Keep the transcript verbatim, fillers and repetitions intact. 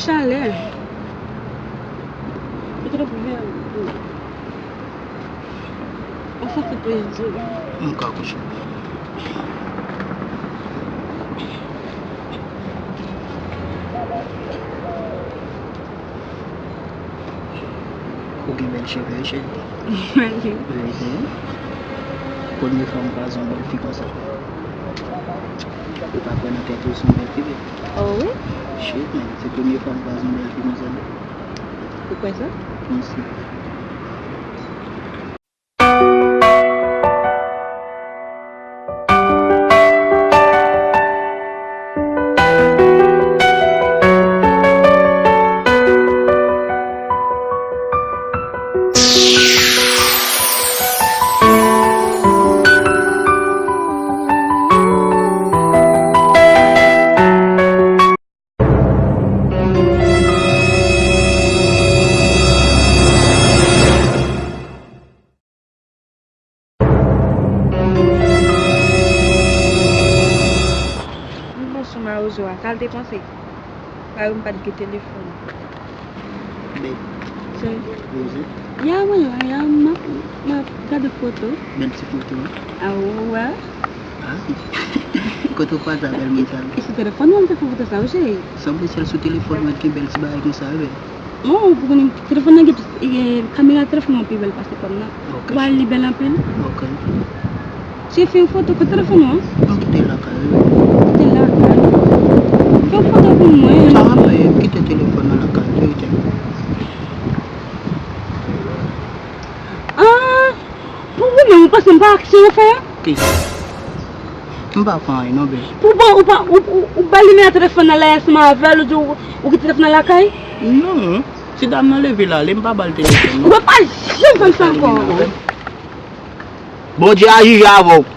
Chalè. Ou twò pou vè. Ou santi prezans ou. M ka kouche. Ou gen bèl cheve, wi, cheri. Mèsi. Wi, wi. Premye fwa m kwaze yon bèl fi konsa. Ou pa kwè nan tèt ou se yon bèl fi, baby. Oh, wi? Shit, man. Se premye fwa m kwaze yon bèl fi konsa, baby. Ou kwè sa? Mèsi. Mwen bon sou mawozo a, sa l te panse? Paske m pa t gen telefòn. Babe. Chéri. Poze. Ya, mwen la, ya, m ap, m ap gade foto. Bèl ti foto, wi. A, ou wè? A. Kote w kwaze a bèl moun sa, wi? E sou telefòn mwen m te fè foto sa, wi, cheri. Sanble se sou telefòn mwen ki gen bèl ti bagay konsa, wi, babe. Non, ou konnen telefòn nan gen, gen kamera telefòn mwen pi bèl pase pa m nan. Ok. Ou wè li bèl anpil. Ok. Cheri, fè yon foto, kote telefòn ou an? M kite l lakay, wi. Kite l lakay. Fè yon foto pou mwen. Sa va, mwen kite telefòn nan lakay, verite. Ah, pou ou menm, ou panse m pa aksyon ou fè a? Ki? M pa fè anyen non, babe. Pou bon, ou pa, ou, ou, ou ba limyè telefòn nan la, ansanm avè l, ou di ou, ou kite telefòn nan lakay? Non, ti dam nan leve l ale, m pa ba l telefòn, non. Ou pa janm fè m sa ankò. Bondye a jije avè w.